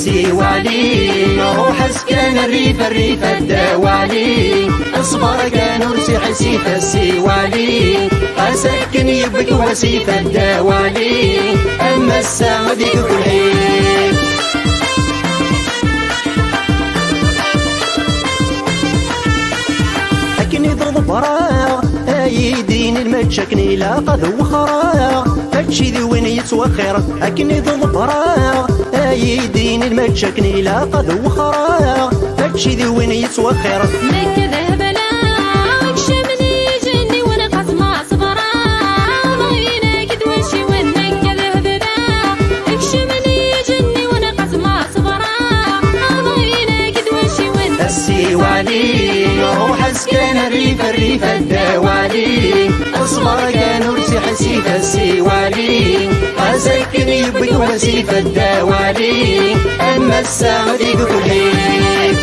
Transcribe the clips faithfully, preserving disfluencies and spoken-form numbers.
Siwali, ruḥ-as kan rrif, rrif ad d-awali. Ṣber kan ur siḥisif a Siwali, ɣas akken yewwi-k wasif ad d-awali. Am ass-a ad yekk lḥif. Akken i d-ḍebbreɣ, ay d-yinin mačči akken ilaq ad wexreɣ. Mačči d win yettwexxiren, akken i d-ḍebbreɣ, ay d-yinin mačči akken ilaq ad wexreɣ. Mačči d win yettwexxiren. Nekk d ahbala, kecmen ijenniwen ɣas ma ṣebreɣ. Ḍinek d wacciwen, nekk d ahbala, kecmen ijenniwen ɣas ma ṣebreɣ. Ḍinek d wacciwen. A Siwali, ruḥ-as kan rrif, rrif ad d-awali. Ṣber kan ur siḥisif a Siwali, ɣas akken yewwi-k wasif ad d-awali. Am ass-a ad yekk lḥif.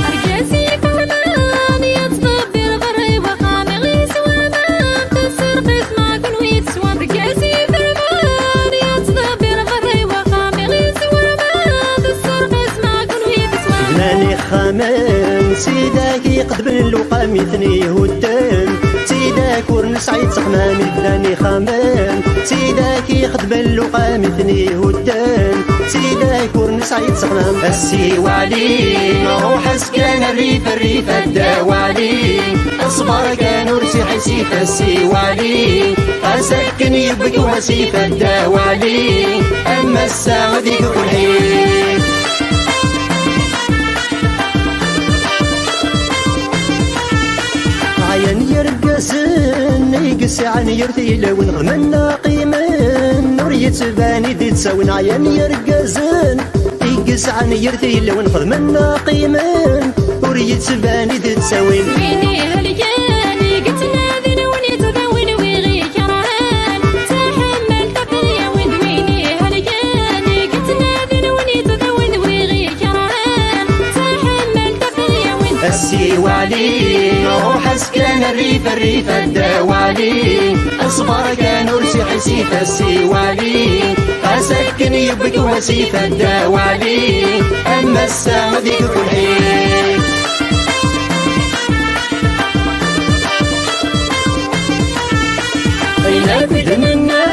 Argaz yefehman yettḍebbir berra i wexxam iɣis waman, tesserqis ma kunwi teswam. Argaz yefehman yettḍebbir berra i wexxam iɣis waman, tesserqis ma kunwi teswam. Bnan ixxamen, s idak iqedmen lewqam i ten-ihudden. D tidak ur nesɛi ttexmam i bnan ixxamen, d tidak ixedmen lewqam i ten-ihudden. D tidak ur nesɛi ttexmam. A Siwali, ruḥ-as kan rrif, rrif ad d-awali. Ṣber kan ur siḥisif a Siwali, ɣas akken yewwi-k wasif ad d-awali. Am ass-a ad yekk lḥif. Ɛyan yergazen i yesɛan yir tilawin xedmen qimen, ur yettban i d-ittawin. Ɛyan yergazen i yesɛan yir tilawin xedmen qimen, ur yettban i d-ittawin. Win ihelken i yettnadin, win yettdawin, wi ɣ-ikerhen, taḥemmalt ad t-yawin. D win ihelken i yettnadin, win yettdawin, wi ɣ-ikerhen, taḥemmalt ad t-yawin. A Siwali, ruḥ-as kan rrif, rrif ad d-awali. Ṣber kan ur siḥisif a Siwali, ɣas akken yewwi-k wasif ad d-awali. Am ass-a ad yekk lḥif. Ayen akk i d-nenna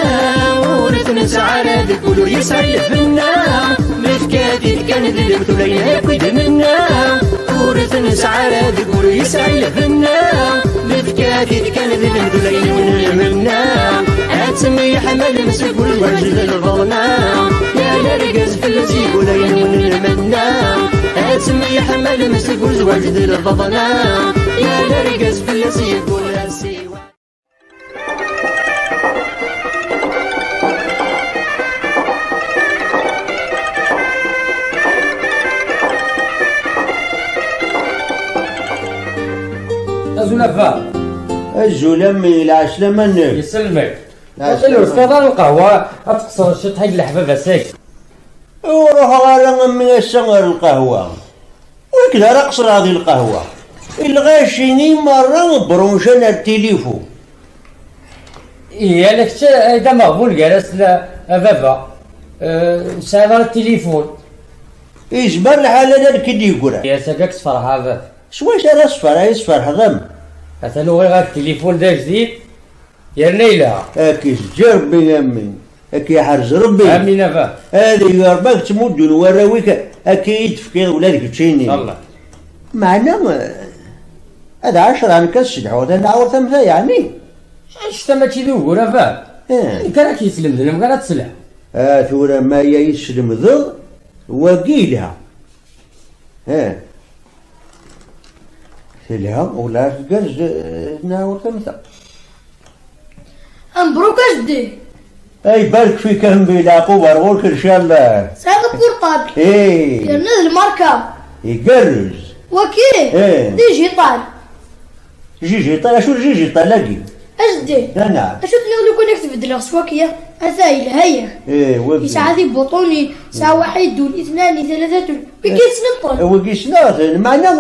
ur t-nesɛi ara deg wul ur yesɛi lbenna. Nefka-t-id kan d lemtul ayen akk i d-nenna ur t-nesɛi ara deg wul ur yesɛi lbenna. Nefka-t-id kan d lemtul ayen i wen-nmenna. Ad temyeḥmalem seg uzwaj d lbaḍna. Yal argaz fell-as yegul ayen i wen-nmenna. Ad temyeḥmalem seg uzwaj d lbaḍna. Yal argaz fell-as yegul asiwa. Azul a baba. Azul a mmi, lɛeslama-nnek. Yesselmek. Lɛeslama. Atan ur teffiḍ ara lqahwa, ad tqeṣṣreḍ ciṭ ḥag leḥbab-as-agi. Ur ruḥeɣ ara a mmi ass-a ɣer lqahwa. Ur k-d ara qeṣṣreɣ di lqahwa. Lɣaci-nni merra bruncan ar tilifun. Ihi ala kečč ay d ameɣbun gar-asen a, a baba. Eh, ur tesɛiḍ ara tilifun. Izmer lḥal ad k-id-yeggra. Ihi ass-agi ad k-sferḥeɣ a baba. S wacu ara sferḥ-, i sferḥeḍ a mmi? Atan uɣiɣ-ak tilifun d ajdid. Yerna yelha. Ad k-yeǧǧ Rebbi a mmi. Ad k-yeḥrez Rebbi. Amin a baba. Ad yeg Rebbi ad k-ttmuddun warraw-ik, ad k-iyi-d-tefkiḍ ula d keččini. Incallah. Meɛna, eh, ad ɛecra nekk ad ssedḥuɣ tanɛurt am ta, yeɛni? Annect-a mačči d ugur a baba. Eh. Nekk ara k-yeslemden amek ara tesleḥ. Ah, tura ma aya i teslemdeḍ, wagi yelha. Eh. Telha, ula tgerrez, eh, tnawert am ta. Ambruk a jeddi. Ay, barek fik a mmi, leɛqub ar ɣur-k, incallah. Sɛiɣ apurṭabl. Eh. Yerna d lmarka. Igerrez. Waki? Eh. Digital. Digital, acu d digital-agi? A jeddi, nɛam. Acu tenniḍ lukan ad k-t-beddleɣ s waki? Ata yelha-yak. Eh, wagi. Yesɛa tibuṭunin, yesɛa waḥid, ul, itnan, italata, tul. Wigi, eh, ssnen-ten. Eh, wigi ssneɣ-ten, meɛna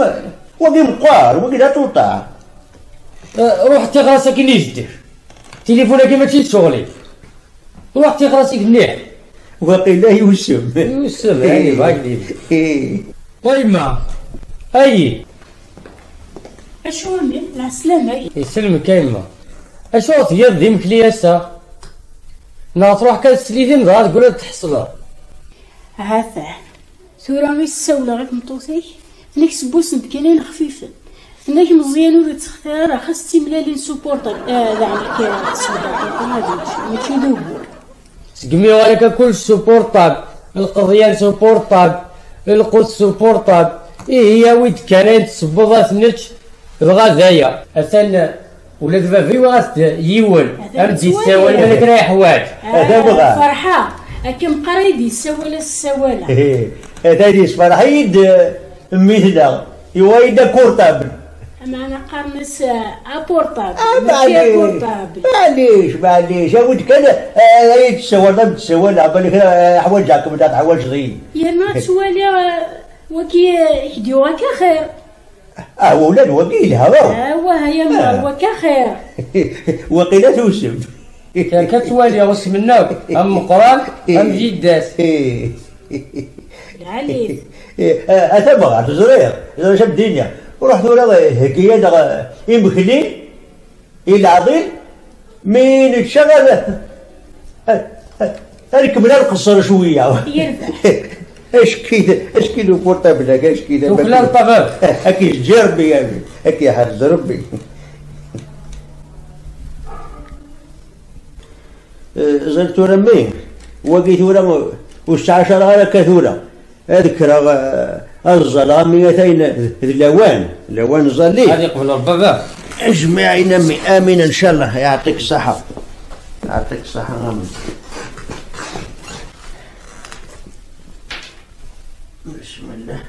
wagi meqqar, wagi d aṭuṭaɛ. Eh, ruḥ tiɣras akin i jeddi-k. Tilifun-agi mačči d ccɣel-ik. Ruḥ tixer-as-id mliḥ. Waqila yusem. Yusem, ay, bɣa-k diri. Wa yemma, ayi. Acu a mmi? Lɛeslama-k. Yesselmek a yemma. Acu ur tgiḍ d imekli ass-a? Neɣ truḥ kan teslidim dɣa tgul ad tḥeṣleḍ? Hatan. Tura i s-ssawleɣ i tmeṭṭut-ik, tenna-k seg wass n ddkanayen xfifen. Tenna-k Meẓyan ur ittextir ara, xas d timellalin supportable, ah, d aɛmek, ah, s lbaṭaṭa, ad yečč, mačči d ugur. Segmi yuɣal akka kullec supportable, lqeḍyan supportable, lqut supportable, ihi awi-d kan ayen tessewweḍ ad t-nečč, dɣa d aya. Atan ula d baba yuɣ-as-d yiwen, ad am-d-yessawal ma d kra yeḥwaǧ. Atan bɣa. Ferḥeɣ, akka meqqar ay d-yessawal ad s-ssawaleɣ. Atan yessefreḥ-iyi-d, eh, mmi-tneɣ, yuɣal-iyi-d akurtabel. Ameɛna qqaren-as, eh, aportabel, ah, mačči maɛlic, aportabel. Maɛlic, maɛlic, awi-d kan, eh, ay d-tessawaleḍ, ad d-ssawaleɣ, balak, eh, ḥwaǧeɣ-kem, neɣ teḥwaǧeḍ-iyi. Yerna ad twaliɣ, eh, waki, eh, i k-d-yuɣ akka xir. Ah, ula d wagi yelha, ah. Ah, wah, ay ameɣ, ah, waka xir. Waqila tusem. Terka twali usmen akk, am Meqqran, am Jiddas. Lɛali. Eh, a, a tameɣra, teẓriḍ, teẓriḍ acu am d-iniɣ. Ruḥ tura, eh, heggi-yaneɣ, eh, imekli. I leɛḍil, mi nečča ad, ad, ad, ad nkemmel ad nqeṣṣer cwiya. Yerbeḥ. Acki, acki n uportabl-agi, acki d tuklal ṭabab. Ad k-yeǧǧi Rebbi, amin. Ad k-yeḥrez Rebbi. Eh, ẓer tura mmi, wagi tura ur ttɛacareɣ ara akka tura. Ad kkreɣ, eh, ad ẓẓaleɣ a mmi, atayen d lawan, lawan ẓẓallit. Ad yeqbel Rebbi a baba. Ajmaɛin a mmi, amin, ncallah, yeɛṭik ṣṣeḥḥa. Yeɛṭik ṣṣeḥḥa a mmi. Bismillah.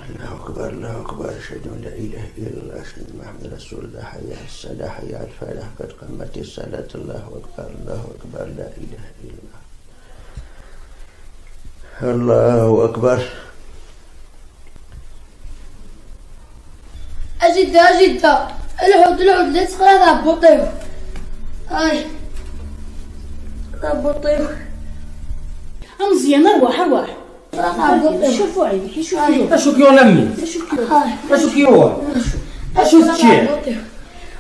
الله أكبر، الله أكبر، أشهد أن لا إله إلا الله، أشهد أن محمد رسول الله، حي على الصلاة، حي على الفلاح، قد قامت الصلاة، الله أكبر، الله أكبر، لا إله إلا الله. الله أكبر. أجد، أجد، الحوت، الحوت، لا تقرا تاع بوطيو. آي. تاع بوطيو. أمزيان، أرواح، أرواح. شوفوا عينك، شوفوا. Acu k-yuɣen a mmi? Acu k-yuɣen? Acu teččiḍ?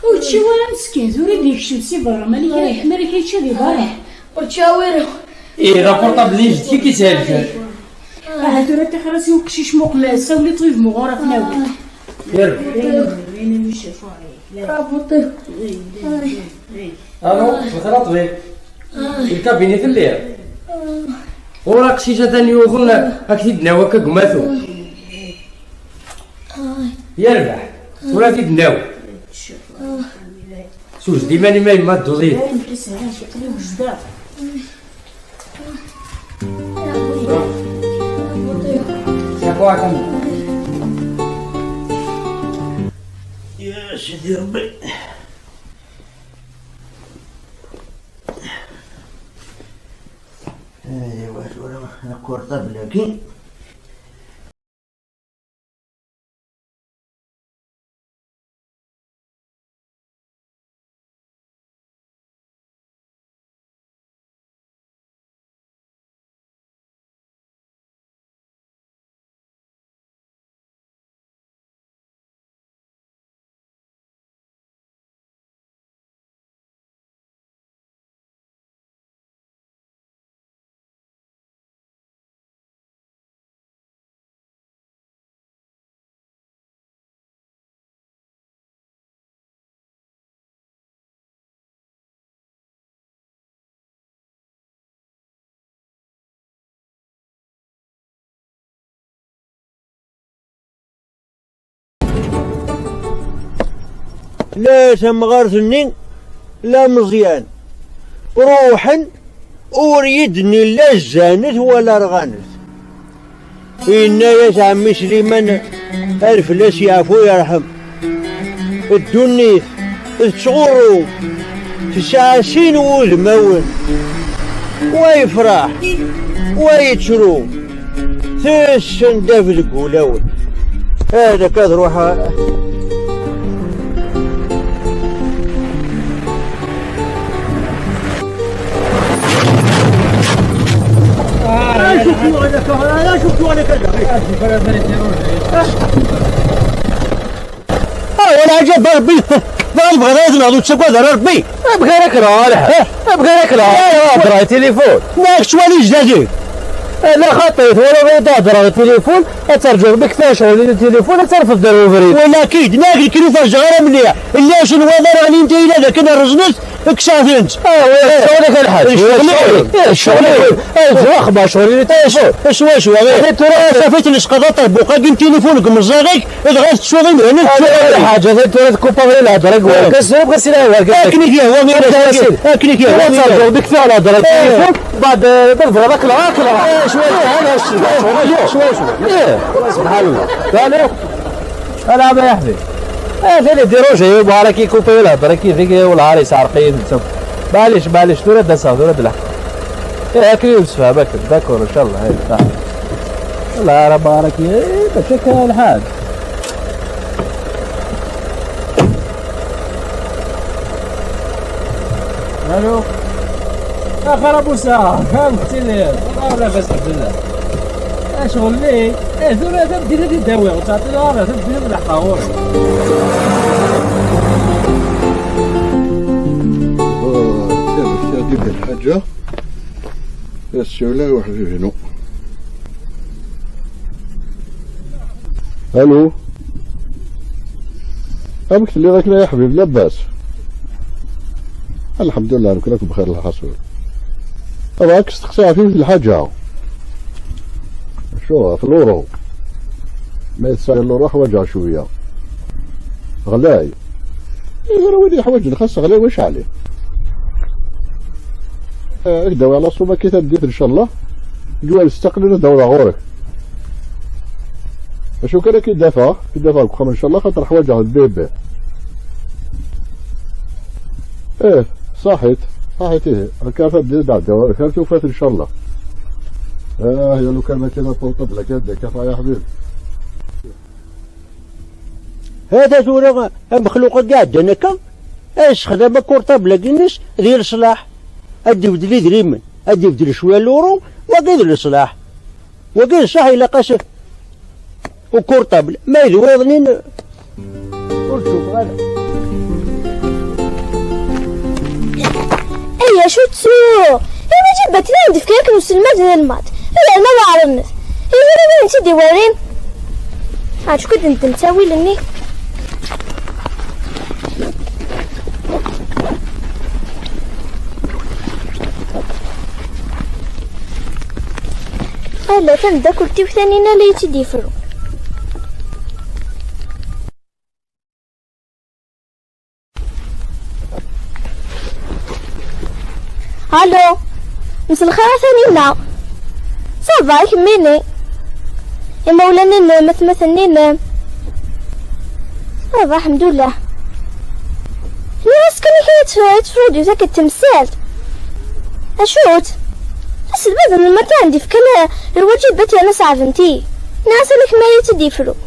Ur tečči wara meskin, tura ad yekcem si berra, malik ara yeḥma, ara yečča di berra. Ur tečči wara. Ih, d aportabl n jeddi-k i s-helken. Aha, tura ṭixer-as i uqcic, muqel, sawel i ṭbib muɣur ad t-nawi. Yerbeḥ. Alu, wexxer a ṭbib. Di lkabini telliḍ? Ur aqcic atan yuḍen, ad k-t-id-nawi akka deg umatu. Yerbeḥ. Tura ad t-id-nawi. Sewjed iman-im a yemma, dduḍ yid. Ya Sidi Rebbi. Aywa, tura akurṭabl-agi. La tamɣart-nni, la Meẓyan. Ruḥen, ur yi-d-nnin la zzanet wala rɣanet. Yenna-yas ɛemmi Sliman, ad fell-as yeɛfu yerḥem. Ddunit tettɣurru, tesɛa sin wudmawen, wa yefṛeḥ, wa yettru. Tessen dab deg wulawen. Ad akka ad ruḥeɣ. Ah, wala aǧab, Rebbi. Dɣa tebɣiḍ ad tneɣ ur tettagad ara Rebbi. Amek ara k-nɣeɣ a lḥaǧ? Amek ara k-nɣeɣ? Hḍer i tilifun. Ma kečč wali jdadik. La xaṭi, twalaḍ ad d-heḍreɣ i tilifun, ad terǧuḍ mi kfiɣ ccɣel-inu n tilifun, ad terfeḍ-d ar ubrid. Wala akid, nekk d kri ur ferjeɣ ara mliḥ. Lliɣ cenwa d ara ɣlint ayla d akken rreẓnet, kkseɣ-tent. Ah, wala ccɣel-ik a lḥaǧ, wala ccɣel-ik. Eh, ccɣel-ik. Eh, ǧǧiɣ axebbar ccɣel-inu n tilifun. Acu, acu, eh? Tura, eh, tafat lesqaḍa ṭerbuq-agi n tilifun deg umeẓẓaɣ-ik, dɣa tettuḍ imdanen, tettuḍ lḥaǧa, tura tkupaḍ i lhedra deg warkas, tura bɣas ila warkas. Akken i k-yehwa, akken i k-yehwa. Tura terǧuḍ mi kfiɣ lhedra n tilifun, mbeɛd, eh, ma tebɣiḍ ad k-nɣeɣ, ad k-nɣeɣ. Eh, cwiya, eh, cwiya, cwiya. Eh, subḥan Allah. Alo. Ala, ma yeḥbi. Eh, tili diruja, yuba ara k-ikupa i lhedra, k-, k-, wala ara yesɛerq-iyi netta. Maɛlic, maɛlic, tura ad d-aseɣ, tura ad d-laḥqeɣ. Eh, akken i nemsefham akken, d'accord, ncallah, eh, صح. والله راه بارك، إيه، بشكل الحال. الو. اخر ابو ساعه، فهمت اللي. والله لاباس الحمد لله. اشغل لي. ايه، ثم تبدي لي داوي وتعطي لي هذا، تبدي لي بالحقاور. آه، كيف، كيف، كيف الحاجة؟ السيولة وحبيبينو. الو. امك اللي راك يا حبيب لاباس؟ الحمد لله، راك راك بخير الحصول. راك تستقسي في الحاجة. شو في اللورو؟ ما يتسال اللورو حواجه شوية. غلاي. إيه، غير وين يحواج الخاص غلاي واش عليه؟ آه، اكداو على الصومة كي تديت ان شاء الله. جوال استقلنا دورة غورك. شو كان كي دافع؟ كي دافع بخم ان شاء الله خاطر حواجه البيبي. ايه، صحيت. صحيت ايه. هكا فبدي بعد دورة. كان توفات ان شاء الله. اه، يا لو كان ما كان الطوطة بلا كان داك يا حبيبي. هذا ثورة مخلوق قاعد هكا. اش خدم كورطابل كنس ذي الصلاح. ادي بدل يدريمن، ادي بدل شوية لورو، وقيد الصلاح. وقيد صح إلا قاس وكورطابل. ما يدوي ظنين. قلت شوف غير. اي شو تسو؟ اي ما جبت لي عندي فكرة كنو سلمات للمات. اي انا ما عرفنا. اي انا ما نسيت ديوارين. عاد شكون انت مساوي لني؟ Ala, tameddakelt-iw tanina la yi-tt-id-yefru. Allo, mselxir a Taninna. Ça va, kemmini? Imawlan-inem, atmaten-inem? Ça va, ḥemdullah. Nniɣ-as kan i kra tfrudut akked temsalt. Acu-tt? Aselmad n lmakan d-ifkan lwaǧibat yerna ṣeɛbent-iyi. Nniɣ-as ala kemm ara yi-tt-id-yefrun.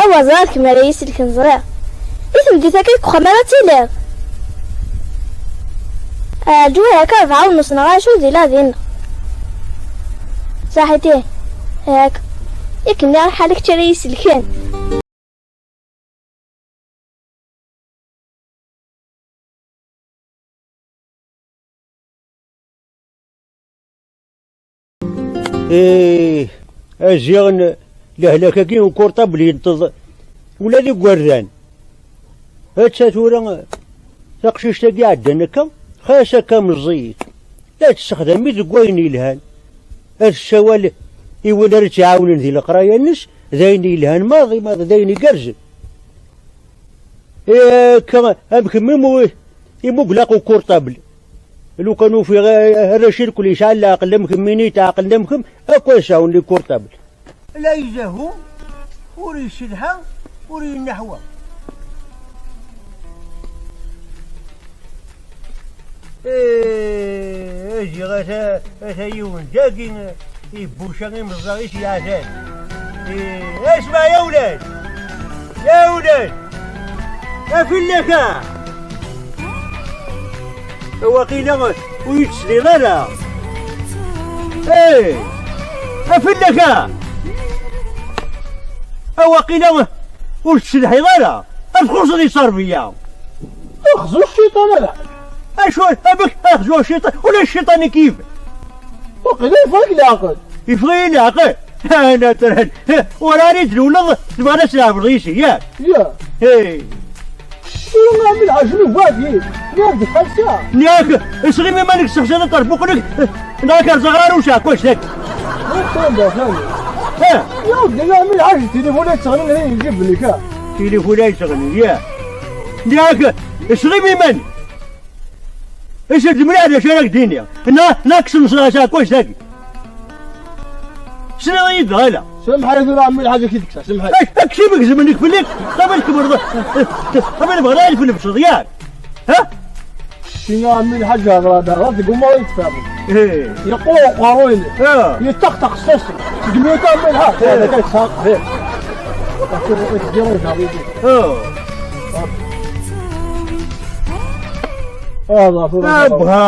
Awa ẓriɣ d kemm ara yi-selken, ẓriɣ. I tmeddit akka deg uxxam ara tiliḍ? Ɛǧu, yak rebɛa ur nuṣneɣ ara acu d ila dinna. Saḥit ih, yak. Yak nniɣ lḥal kečč ara yi-selken. Ih, aziɣ n lehlak-agi ukurṭabl yenṭeḍ ula d igerdan. Atta tura taqcict-agi iɛeddan akka, xas akka meẓẓiyet, la tessexdam-it deg wayen yelhan. Ad tessawal i win ara tt-iɛawnen di leqraya-nnes, d ayen yelhan maḍi, maḍi, d ayen igerrzen. Akka, am kemm imu-, imuglaq ukurṭabl. Lukan ufiɣ, eh, arrac irkul yesɛa leɛqel am kemmini, yetɛeqlen am kemm, akk ad sɛun likurṭabl. La izahu, ur yesselha, ur yenneḥwa. Eh, aziɣ ata, ata yiwen dagi. Ibbuca imeẓẓaɣ-is yeɛdan. Ih, asma ya ulac! Ya ulac! Afillaka! Waqila ur yi-tesliḍ ara. Ih! Afillaka! Awaqila ur tecḍeḥiḍ ara. Ad txuṣṣeḍ i ṣṣerb-ya. Xzu cciṭan a lḥaǧ. Acu, amek xzu cciṭan? Ula d cciṭan i k-yif. Waqila yeffeɣ-ik leɛqel. Yeffeɣ-iyi leɛqel? Ana tran. Ur ara d-luleḍ, tebɣa ad tleɛbeḍ yis-i, yak? Ya. Hey. Tura a ɛemmi lḥaǧ, nugi-d, nugi-d deg xalsa. Yak, sɣim iman-ik, sseḥsiḍ aṭerbuq-nnek, neɣ ad k-rẓeɣ ɣer uceɛkwac dagi. Ur ttṛebbax ara. Ha? Ya, a ɛemmi lḥaǧ, tilifun ad teɣli ɣer iǧiben-ik, ha? Tilifun ay teɣli, ya. Yak, sɣim iman-ik. Is d mliḥ d acu ara k-d-iniɣ. Na, na kksen s, s akk dagi. Tesliḍ-iyi-d neɣ ala? Semḥ-iyi tura a ɛemmi lḥaǧ, ad k-id-kkseɣ, semḥ-iyi. Ak-, aksib igezmen-ik fell-ak, tabal tkemmleḍ, tabal bɣiɣ ad nefnefseḍ, yak? Ha? Sin a ɛemmi lḥaǧ, hḍeṛ, hḍeṛ, deg umaḍi tfehmeḍ. Eh. Yeqqur uqerruy-nni. Ah. Yeṭṭaqṭaq s tasem. Segmi akka a ɛemmi lḥaǧ. Eh. Hada kan saq. Eh. Acu i teddiḍ i daɣ? Ah. Ah, ḍeɛfu, ḍeɛfu. Abha!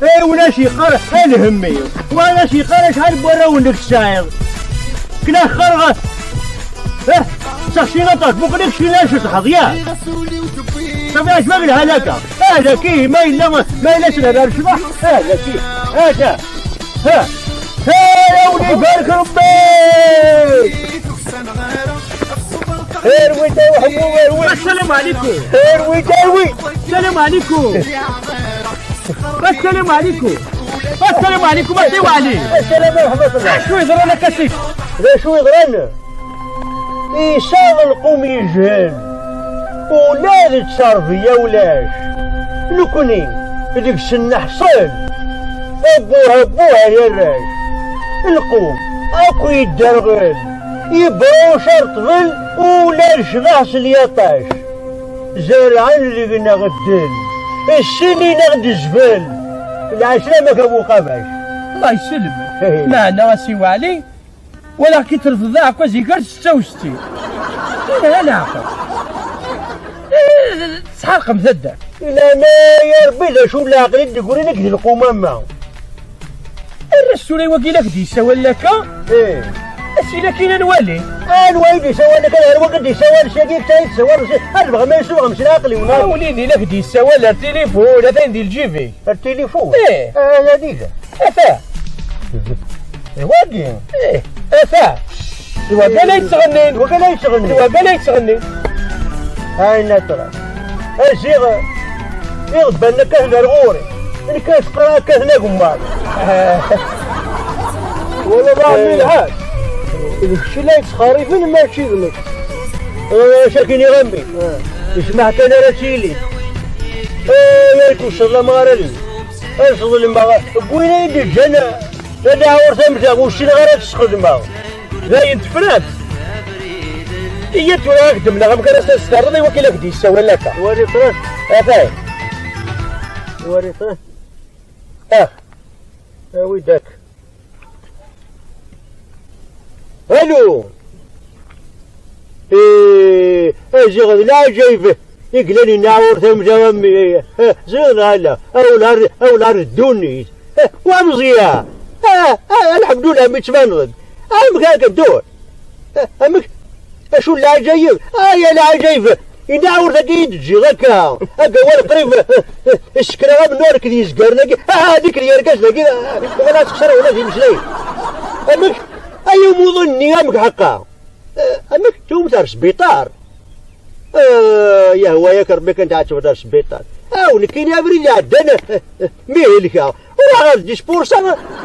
Eh, ulac yeqqar, a lhemm-iw. Ulac yeqqar acḥal n warraw-nnek tesɛiḍ. Kna xerɣ. Eh, seɣti aṭas, muqel-ik cila acu tṣeḥḥaḍ, ya. Safi, ɛejbak lḥal akka. Ah, daki, ma yella, ma yella s lehna n ccḍeḥ. Ah, daki. Ah, ta. Ha. Ha, ya wli, barek Rebbi. Erwi-d a Uḥemmu, erwi. Assalamu ɛlikum. Erwi-d, erwi. Assalamu ɛlikum. Assalamu ɛlikum. Assalamu ɛlikum, a Si Waɛli. Assalam wa rahmatullah. Acu yeḍran akka sik? D acu yeḍran? Isaḍ lqum yejhen. Ula d tterbiya ulac. Nekni deg-sen neḥṣel. Abbuh, abbuh ay arrac. Lqum akk yedderɣel. Yebra ucerṭbel ula d ccḍeḥ s lyaṭac. Zerɛen deg-neɣ ddel. Ssinin-aɣ-d zbel. Lɛeslama-k a bu Qabac. Allah yesselm. Meɛna a Si Waɛli, walaɣ-k-id trefdeḍ aɛekkaz iger setta u settin. Ina leɛqel. Eh, tesḥerqem taddart. Lana ya Rebbi, d acu n leɛqel i d-yeggrin akked lqumama? Arrac tura i wagi la k-d-yessawalen akka? Eh. Asila kan a nwali. Anwa i d-yessawalen akka? Ar wagi d-yessawal, sagi kta i d-yessawal, ad bɣa ma yessebɣem s leɛqel-iw, neɣ? Awlin i la k-d-yessawal ar tilifun, atan di lǧib-ik. Ar tilifun? Eh. Ah, ya dida. Ata. D wagi? Eh, ata. D wagi la yettɣennin. D wagi la yettɣennin. D wagi la yettɣennin. Ay natra. Aziɣ, iɣebban kkaten ar ɣur-i. Nekk ad qqareɣ kkaten agemmaḍ. Wala d ɛemmi lḥaǧ. D kečč la yettxerrifen, mačči d nekk. Eh, acu akken i ɣammi. Jmeɛ kan ara tili. Eh, ya kucel la mɣara li. Ad ẓelmeɣ deg win ay d-ǧǧan tadaɛurt am ta, ur ssineɣ ara ad tt-sxedmeɣ. Dayen tefram. Iya tura ad k-d-mleɣ amek ara s-, s-terriḍ i wakken ad k-d-yessawal akka. Wali ṭraf. Atay. Wali ṭraf. Ah. Awi-d ak. Alo. Eh, aziɣ d leɛǧayeb i yellan inna ur tamda a mmi. Eh, ziɣ neɣ ala, awlar, awlar d ddunit. Eh, wa Meẓyan. Ah, ah, lḥemdullah mi tettbaneḍ-d. Amek akka ddur? Eh, amek? Acu n leɛǧayeb? Ay a leɛǧayeb! Inna ur tagi i d-teǧǧiḍ akka. Akka wal qrib, eh, eh, sekreɣ amennuɣ nekk d yezgaren-agi. Ah, dik d yergazen-agi, ah, uɣal ad texṣer ula d imeslayen. Amek? Ay umuḍin-nni, amek ḥeqqa? Eh, amek tewwem ar sbiṭar? Eh, yehwa-yak Rebbi kan tɛettbeḍ ar sbiṭar. Aw, nekkini abrid iɛeddan, eh, eh, mi helkeɣ. Ruḥeɣ ar dispuṛsa,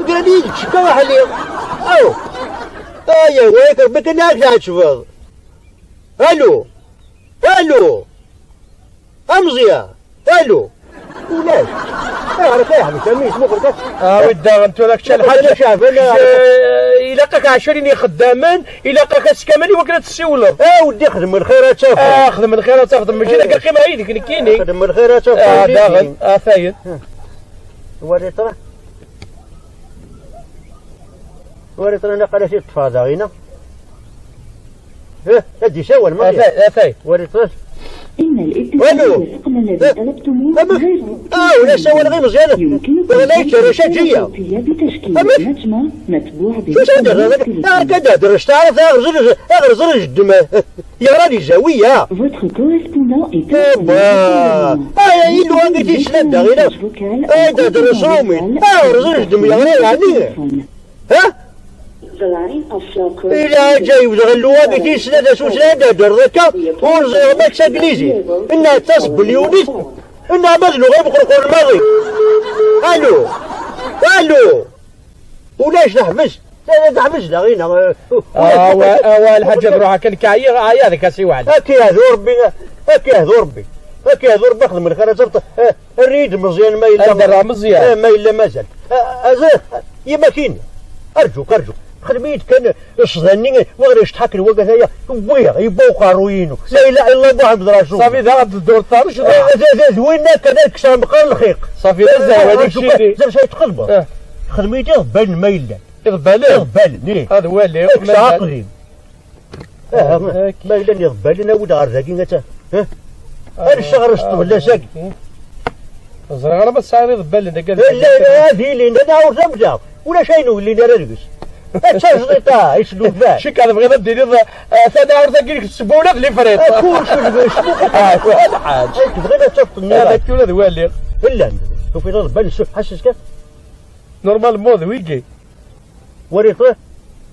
gran-iyi-d ccekka aḥliɣ. Aw! Ay, yehwa-yak Rebbi kan ad k-tɛettbeḍ. Alo! Alo! A Meẓyan! Alo! Ulac. Ayɣer akka yeḥbes a mmi, yesmuqel kan? Ah, wi daɣen tura kečč a lḥaǧ. Kečč, eh, ilaq-ak ɛecrin ixeddamen, ilaq-ak ass kamel i wakken ad tessiwleḍ. A weddi, xdem lxir ad tafeḍ. Ah, xdem lxir ad tafeḍ, mačči d akka qqimeɣ yid-k nekkini. Xdem lxir ad tafeḍ. Ah, daɣen, atayen. Wali ṭra. Wara tura naqal ad t-id-ṭṭfeɣ daɣina. Eh, ad d-isawal, ma Atay, atay. Wara tura. إن الاتصال الرقم الذي طلبتموه غير Ah, ula sawaleɣ i Meẓyan. يمكنكم la yettru caǧiya. الصوتية بتشكيل نجمة متبوع شو شو هذا؟ بالرقم Ah, كذا درست، عارف، أغزر، أغزر الدم. يا راني زاوية. Votre correspondant est إيوا. آه، يا إلو، هذيك تيسلم داغي، لا. آه، إذا درس رومي. آه، رزق الدم يا غير يعني. ها؟ إلا جاي ولا غلوة بيتي سنة سوسنة دا دركا ونزل ما تساقليزي. إنها تصب اليونيت. إنها مذلو غير بقرقور الماضي. ألو. ألو. ولاش نحبس؟ لا، لا، تحبس، لا، غينا. آه، وا-، آه، وا الحاجة بروحها كان كعير، آه، يا ذاك سي واحد. هاكي يهدو ربي، هاكي يهدو ربي. هاكي يهدو ربي، خدم الخير، صبت. آه، الريد مزيان ما إلا أنت راه مزيان. آه، ما إلا مازال. آه، آه، زين. يا ماكين. أرجوك، أرجوك. خدميت كان الصدني، وغير يشتحك الوقت هيا. ويا، يبقى قاروينو. لا إله إلا الله محمد رسول الله. صافي، ذا غد الدور الطارش، ذا. آه، ذا، ذا، وين كذا كسام قال الخيق. صافي، لا، لا، زعما هذاك أرجوك، الشيء اللي زعما شي تقلبه. آه. خدميتي غبان ما إلا. يغبالين. يغبالين، إيه. هذا هو اللي هاك يغبالين. ساعة قديم. آه، آه، ما إلا يغبالين، أود عرض هاكي نتا. ها؟ آه، أنا الشهر آه، الشطب ولا آه، ساكي. آه. زرع راه بس عارض بالين، داك لا، لا، هذه اللي أنا عاود نبدا. ولا شيء نولي أنا نلبس. أنت زغيطة، إيش لو فات؟ شي كان بغينا ديري ض-، آه، ثاني عاود نقول لك السبونة اللي فريت. آه، كل شيء، شنو آه، هذا حاج. أنت بغينا تشوف النيرة. هذاك ولا ذوالي. إلا شوفي ضرب بان شوف حسس كيف. نورمالمون ذويكي. وريته؟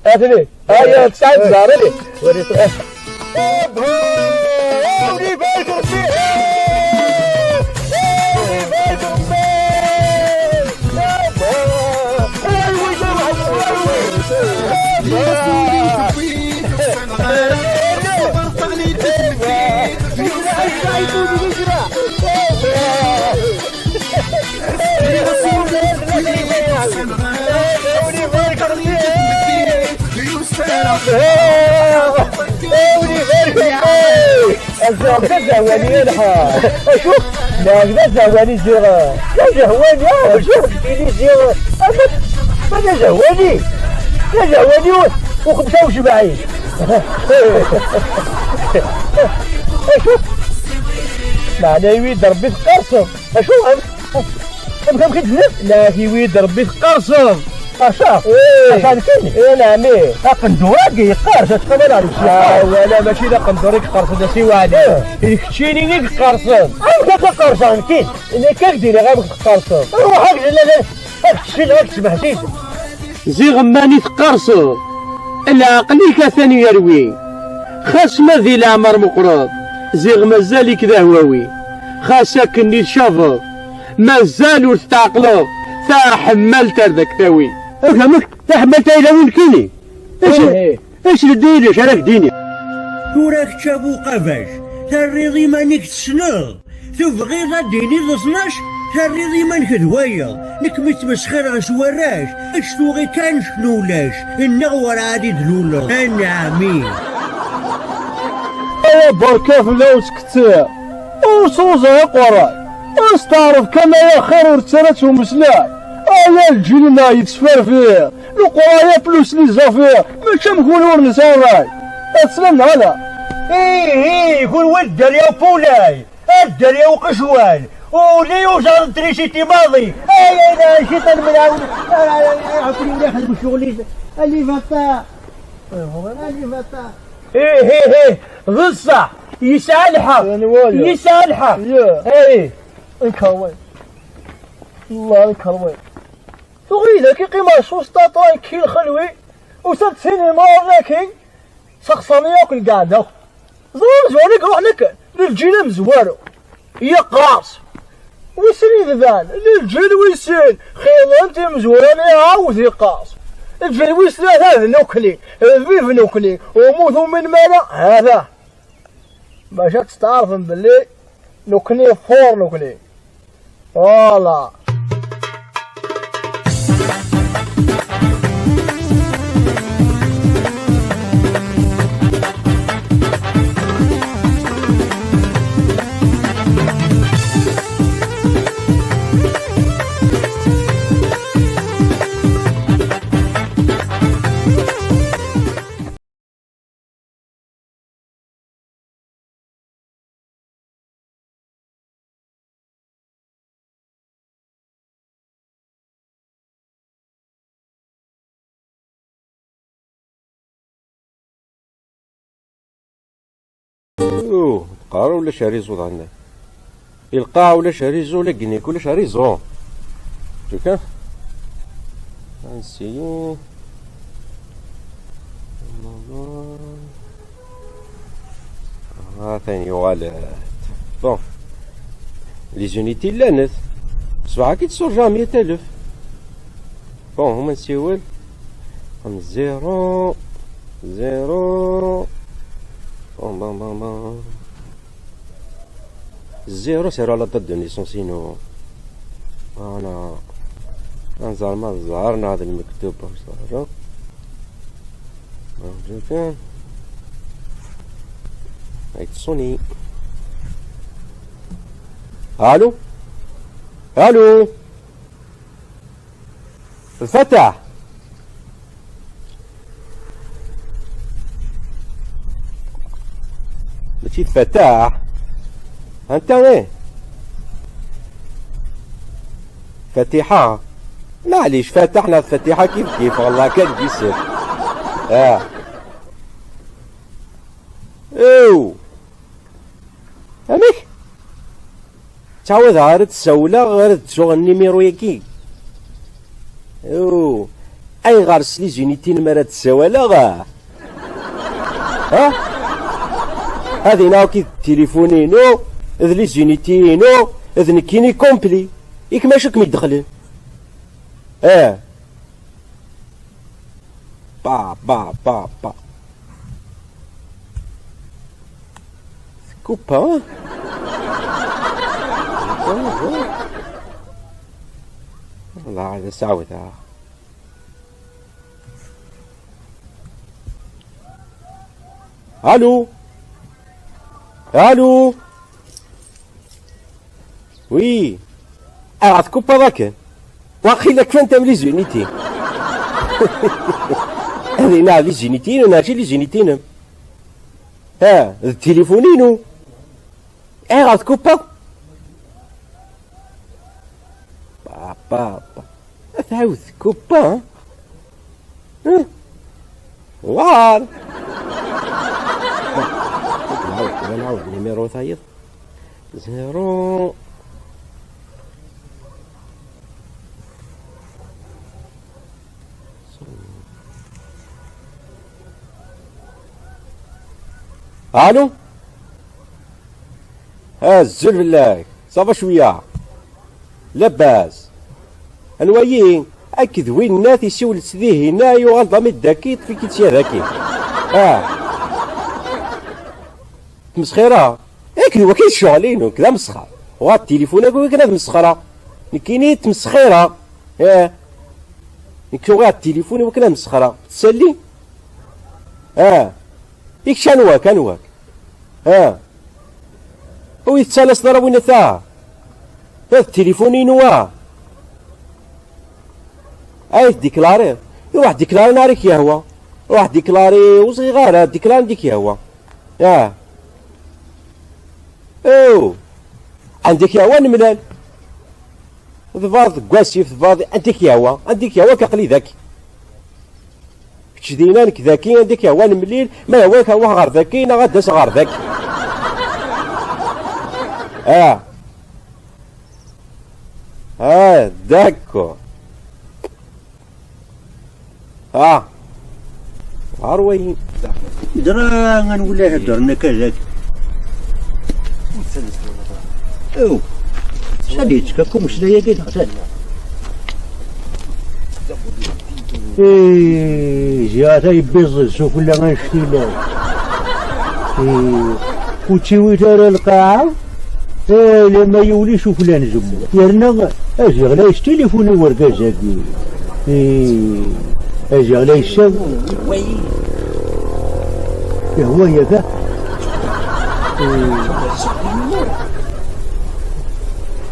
اثنين. هيا، تسعة زهر، اللي. وريته؟ الزهواني يا الحاج. شوف، لا، لا زهواني زيغ. لا زهواني، آه، شوف، ديني زيغ. أنا، أنا زهواني. لا زهواني و-، وخمسة وسبعين. شوف، معناه يويد ربي تقرصن. أشو؟ أم، أم كم كتزلف؟ لا، كي ويد ربي تقرصن. قرصة؟ إيه. قرصة كيني؟ إيه، نعم، إيه. أقندورة كي يقرص، أش قبل عليك شي آه، قرص. ولا ماشي لا قندورة يقرص، هذا سي واحد. إيه. يكتشيني ليك قرصن. أم كم قرصان كين؟ إني كيف ديري غير قرصن؟ روح هاك، لا، لا، هاك تشيل، هاك تسمح سيدي. زيغ ماني تقرصد، العقل-ik atan yerwi. Xas ma di leɛmer meqqreḍ, ziɣ mazal-ik d ahwawi. Xas akken i tcabeḍ, mazal ur tetɛeqleḍ, taḥemmalt ar d ak-tawi. Afhamek, taḥemmalt ay lawi nekkini. Acu, acu d ddin, acu ara k-d-ini? Tura kečč a bu Qabac, terriḍ iman-ik tessneḍ. Tebɣiḍ ad d-tiniḍ tnac, terriḍ iman-k d wayeḍ. Nekk mi ttmesxireɣ s warrac, ečč tuɣi kan knu ulac, nneɣ werɛad i d-luleḍ. Anɛam-ik. Aya berka fell-awen sketti. Ur sruẓay aqerray. Ur steɛref kan ay axir ur ttara-tt umeslay. Aya lǧil-nneɣ yettferfir. Leqraya plus les affaires. Mačči am kul ur nesɛi ṛṛay. Ad teslam neɣ ala? Ih, ih, kul wa dderya upulay. A dderya uqecwal, uli uẓar n trisiti maḍi. Ay, ay, ay, ciṭan mrawen. Ay, ay, ay, ay, ɛafuni, ula yexdem ccɣel-is. Alifata. Alifata. Ih, ih, ih, d ṣṣeḥ. Yesɛa lḥeqq. Yesɛa lḥeqq. Ih. Nkerway. Allah, nkerway. Tuɣ yid-ak iqqim ar susta tranquille xelwi. Usa-d sinima daki. Sexṣer-iyi akk lqaɛda. Ẓer amezwaru i iruḥen akken, d lǧil amezwaru. Yeqqers. Wissen idban, d lǧil wis sin, xiḍen timezwura-nni ɛawed yeqqers. Lǧil wis tlata d nekkni, d bib nekkni, umut umin mara, hada. Bac ad testeɛrfem belli nekkni fur nekkni. Voilà. Yuh, lqaɛa ulac réseau daɣen. I lqaɛa ulac réseau, la Guinée ulac réseau. Tuka? Ansi? Atan yuɣal. Bon. Les unités llanit. Ṣbeḥ-agi tsurjam meyya alef. Bon, huma nsiwel. Zéro, zéro. Bon, bon, bon, bon. Zéro, zéro la date de naissance-inu. Voilà. Anẓar ma ẓẓar neɣ d lmektub, ur ẓẓar ara. Ay تصوني. Allô? Allô? Lfataḥ. Mačči d Fataḥ. Anta, eh? Fatiḥa. Maɛlic, Fataḥ neɣ d Fatiḥa kif kif, والله kan d isem. Ah. Ew. Amek? Ttɛawadeɣ ara d-ssawleɣ, ara d-ttuɣ nimiru-yagi. Oh, ayɣer s les unités-inem ara d-ssawaleɣ? Ha? Ad iniɣ akk d tilifun-inu, d les unités-inu, d nekkini complet. Yak mačči kem-idexlen. Ah. Ba, ba, ba, ba. Tkupa? Wallah, ad as-ɛawdeɣ. Allô? Allô? Oui. Aɣ tkupaḍ akken. Waqila kfant-am les unités. Ad iniɣ les unités-inu, mačči les unités-inem. Ha, d tilifun-inu. Ayɣer tkupaḍ? Papa, papa. Ad tɛawed tkupa, ha? Hein? War. Nɛawed, nɛawed numéro tayeḍ. Zéro. Allô? Azul fell-ak. Ça va cwiya? Labas. Anwa-yi? Akked winna tisiwel s dihin-a, yuɣal d amidaki, yeṭṭef-ik-id sya daki. Ah. Tmesxira. Akked waki d ccɣel-inu, nekk d amesxer. Uɣeɣ tilifun akk i wakken ad mesxreɣ. Nekkini d tmesxira. Eh. Nekk uɣeɣ tilifun i wakken ad mesxreɣ. Tettsalli? Ah. I kečč anwa-k, anwa-k? Ah. Ur yi-tettalaseḍ ara winna ta? Ta d tilifun-inu, ah. Ay tdiklariḍ. Ruḥ diklari neɣ i k-yehwa. Ruḥ diklari, ur ẓriɣ ara, diklari anda i k-yehwa. Ah. Ew. Anda i k-yehwa nemlal. Tebɣaḍ deg wasif, tebɣaḍ anda i k-yehwa, anda i k-yehwa aql-i daki. Kečč dinna, nekk daki, anda i k-yehwa nemlil, ma yehwa-k ad ruḥeɣ ɣer daki neɣ ad d-aseɣ ɣer daki. Ah. Ah, d'accord. Ah. Ɣer wayi. Dra anwa la iheddren akka dak. Ew. Sani yettekka kum meslay-agi neɣ sani? Eh, ziɣ ata yebbiẓ sufella annect-ila. Eh, ur tt-iwit ara lqaɛa. Eh, lama yuli sufella n zemmur. Yerna aziɣ la yestilifun i urgaz-agi. Eh, aziɣ la yessaw. Yehwa yaka. Eh,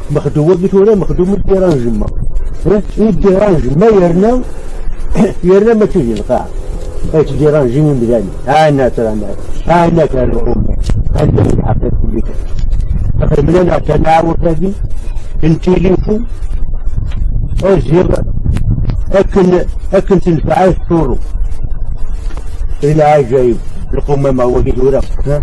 Mexdum wagi tura, mexdum i ddiranjement. Eh, i ddiranjement yerna, yerna mačči di lqaɛa. Ay ttdiranjin imdanen. Ɛna trana. Ɛna kan lqum. Ɛna lḥaqiq. Axir mlaleɣ tanaɛurt-agi n tilifu. Ur ziɣ akken, akken tenfeɛ i tṭuru. I lɛaǧayeb. Lqumama wagi tura. Ha?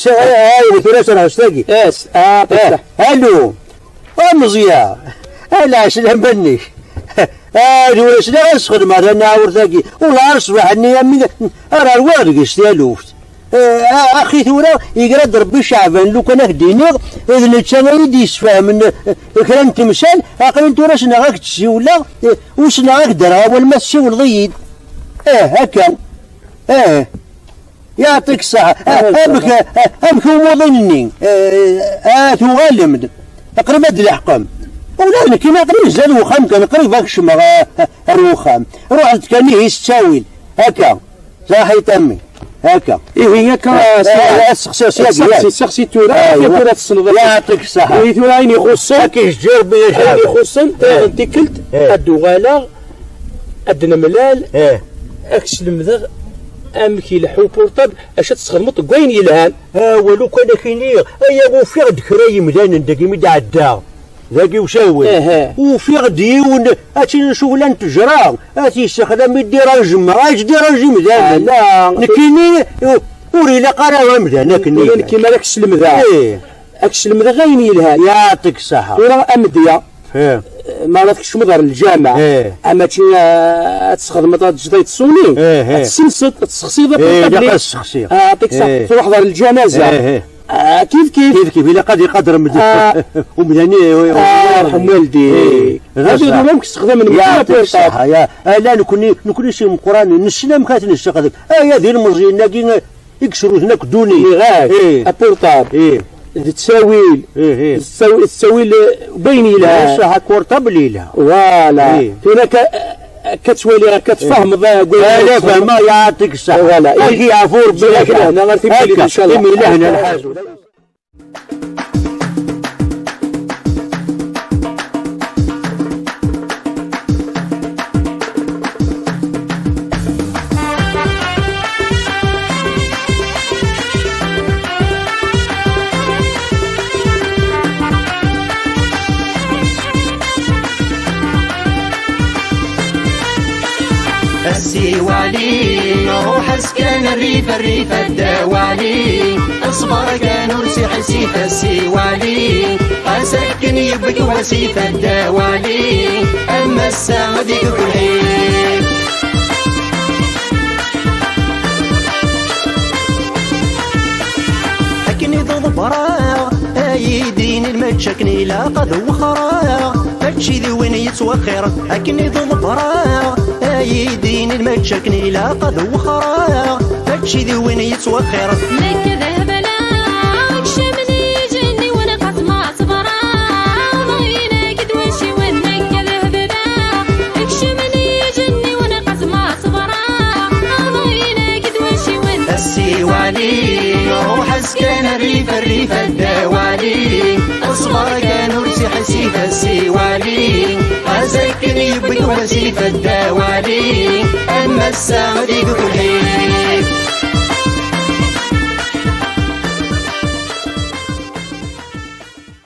Ay, ay, tura s rrḥus tagi. Yes, ah, eh, alo. A Meẓyan, a lɛeslama-nnek. A tura s la sxedmeɣ tanaɛurt-agi. Ula ar ṣṣbeḥ-nni, am ara rwiɣ deg-s taluft. Eh, a-, axi tura, igra-d Rebbi Ceɛban, lukan ad k-d-iniɣ, d netta ay d-yesfehmen, eh, kra n temsal, aql-in tura ssneɣ ad k-d-siwleɣ, eh, u ssneɣ ad k-d-rreɣ awal ma tessiwleḍ-iyi-d. Eh, akka. Eh, yeɛṭik ṣṣeḥḥa. Ah, amek, ah, amek umuḍin-nni? Eh, ah, tuɣalem-d. Qrib ad d-leḥqem. Ula d nekkini aql-i zdat wexxam kan, qrib ad kecmeɣ, ah, ar wexxam. Ruḥet kan ihi s ttawil. Akka. Saḥit a mmi. Akka. Ihi akka, ah, ah, ah, seqsi, seqsi, seqsi, seqsi tura, aywa. Tura tessneḍ. Yeɛṭik ṣṣeḥḥa. Ihi tura ayen ixuṣṣen, akka yejǧir bi ayen ixuṣṣen, eh, tayeḍ n tikkelt, eh, ad d-uɣaleɣ, ad d-nemlal, eh, ad k-slemdeɣ amek ileḥḥu portable, acu ad tesxedmeḍ deg wayen yelhan. Awal ukan ad k-iniɣ, aya ufiɣ-d kra yemdanen dagi mi d-ɛeddaɣ. Dagi usawen. Ufiɣ-d yiwen, ad tili ccɣel n ttejra, ad t-yessexdam i ddiranjement, ad yettdiranji imdanen. Ala. Nekkini, ur ilaq ara amdan akken. Ula nekk ma ara k-slemdeɣ. Eh. Ad k-slemdeɣ ayen yelhan. Yeɛṭik ṣṣeḥḥa. Tura amedya. Eh. Ma ara tkecmeḍ ɣer lǧameɛ, eh, ama mačči, eh, ad tesxedmeḍ, ad teǧǧeḍ ad tsuni, eh, eh, ad tessenseḍ, ad tessexsiḍ, eh, apurṭabli. Ilaq ad sexsiɣ. Ah, yeɛṭik ṣṣeḥḥa. Eh. Truḥeḍ ɣer lǧanaza. Eh, eh. Ah, kif kif. Kif kif, ilaq ad iqader medden. Ah. Umdan i, i, ah, ṛḥem waldi. Eh, d acu. Amek sexdamen medden apurṭabli? Yeɛṭik ṣṣeḥḥa, ya. Ala, nekkni, nekkni s imeqqranen, nessen amek ad t-nessexdem. Aya d ilmeẓyen-agi, i yesruten akk ddunit. Nniɣ-ak, eh, apurṭabl. Eh. D ttawil. Eh, eh. D ttawi-, d ttawil, eh, bayen yelha. Ṣṣeḥ apurṭabl yelha. Voilà. Eh. Tura akka, akka ttwaliɣ, akka tfehmeḍ, eh, deg wayen. Ala, fehmeɣ, yeɛṭik ṣṣeḥḥa. Voilà. Ad k-yeɛfu Rebbi. Ǧǧiɣ-ak lehna ar timlilit, incallah. Imi lehna lḥal. Ruḥ-as kan rrif rrif a Dda Wali, ṣber kan ur tt-iḥess i tasiwali, ɣas akken yewwi-k wasif a Dda Wali, am ass-a ad yekk lḥif. Akken i d-ḍebbreɣ, ay d-inin mačči akken ilaq ad wexreɣ, mačči d win yettwexxir. Akken i d-ḍebbreɣ, ay d-inin mačči akken ilaq ad wexreɣ, mačči d win yettwexxir. Nekk d ahbalaɣ, kecmen ijenniwen ɣas ma tebreɣ, ḍinek d waciwen. Nekk d ahbalaɣ, kecmen ijenniwen ɣas ma tebreɣ, ḍinek d waciwen. Asiwali, ruḥ-as kan rrif rrif a Dda Wali, ṣber kan ur tt-iḥess i tasiwali, ɣas akken yewwi-k wasif a Dda Wali, am ass-a ad yekk lḥif.